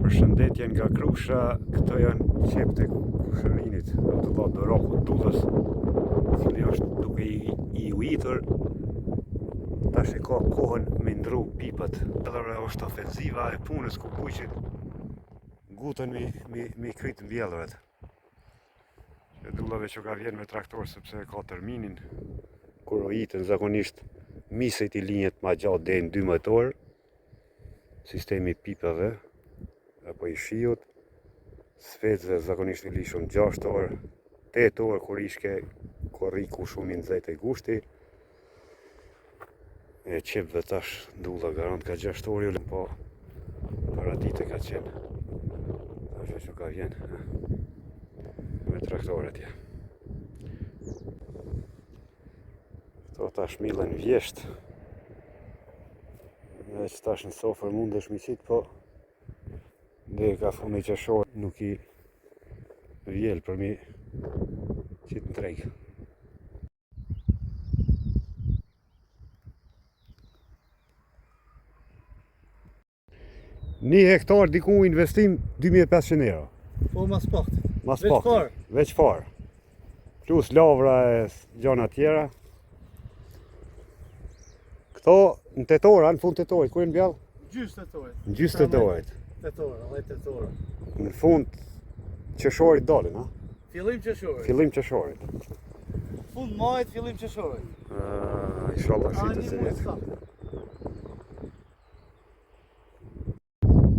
Përshëndetje nga Krusha, këto janë qepët e kushërinit, Abdullah Dorakut Dullës, cili është duke i, i ujitur, tash e ka kohën me ndru pipat. Edhe është ofenziva e punës ku bujqit ngutën mi, mi, mi kryt mbjelljet. E Dullave që ka vjen me traktor sepse e ka terminin kur ujiten zakonisht misrit i linjet ma gjatë deri në 12 orë sistemi i pipave apo i shiut specve zakonisht i lishëm 6 orë 8 orë kur ishke korriku shumë i nxehtë e gushti e qepëve tash Dulla garant ka 6 orë ju po para dite ka qenë tash që ka vjen me traktor atje Këto tash millen vjesht Veç tash në sofër mundesh mi qitë, po Dhe ka fundi qershor nuk i vjel për mi qitë në treg. Një hektar diku investim 2500 euro. Po mas paktit. Mas Veç paktit. farë. Veç farë. Plus lavra e gjana tjera. Këto në tetor, a në fund tetorit, ku e në mbjell? Gjysë tetorit. Në gjysë tetorit. Tetor, 10 tetor. Në fund qershorit dalin, a? Fillim qershorit. Fillim qershorit. Fund majit, fillim qershorit. Uh, inshallah A shitet një se muaj vjetë. sa.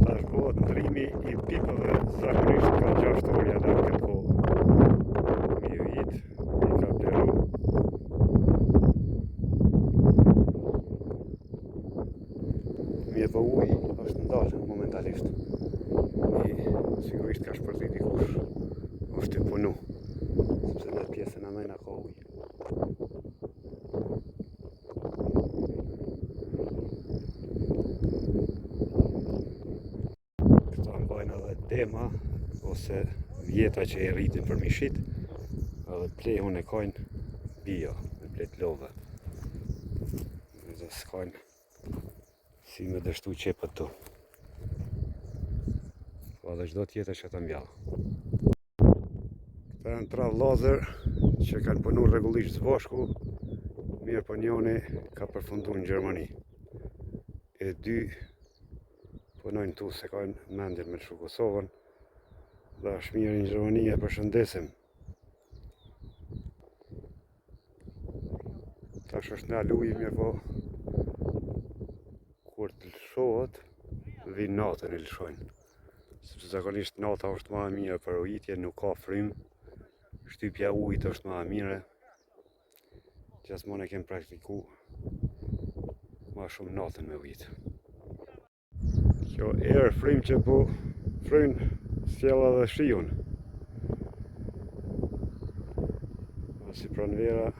Tash bëhet ndrimi i pipëve zakonisht ka 6 orë janë në këtë kohë. Mi ujit, i ka pleru. Mirë po uji është ndalë momentalisht. I sigurisht ka shpërthi dikush është të punu. Sepse në atë pjesën e ndajna ka ujë. Këta mbajnë edhe dema ose vjeta që e rritin për mishit edhe plehun e kajnë bio me pletë love dhe s'kajnë si me dështu qepët tu po edhe çdo tjetër që të mbjellë Këta janë tre vllazër që kanë punu rregullisht së bashku, mirë po njoni ka përfundu në Gjermani. E dy punojnë tu se kanë mendjen me lëshu Kosovën. Dhe është mirë në Gjermani e përshëndesim. Tash është nalë uji mirë po kur të lëshohet, vinë natën e lëshojnë. Sepse zakonisht nata është ma e mirë për ujitje, nuk ka frymë, shtypja e ujit është ma e mire. Gjithmonë e kem praktiku ma shumë natën me ujit. Kjo erë frymë që po fryn sjell edhe shiun. Si pranvera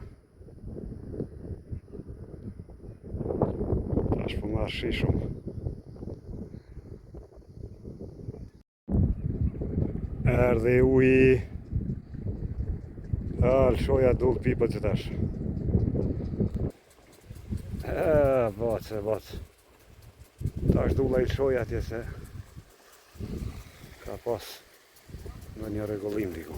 Tash po marr shi shumë. Erdhi uji. A, lëshoja dull pipët që tash. E, bac, e bac. Tash dulla i lëshoja atje se ka pas në një rregullim diku.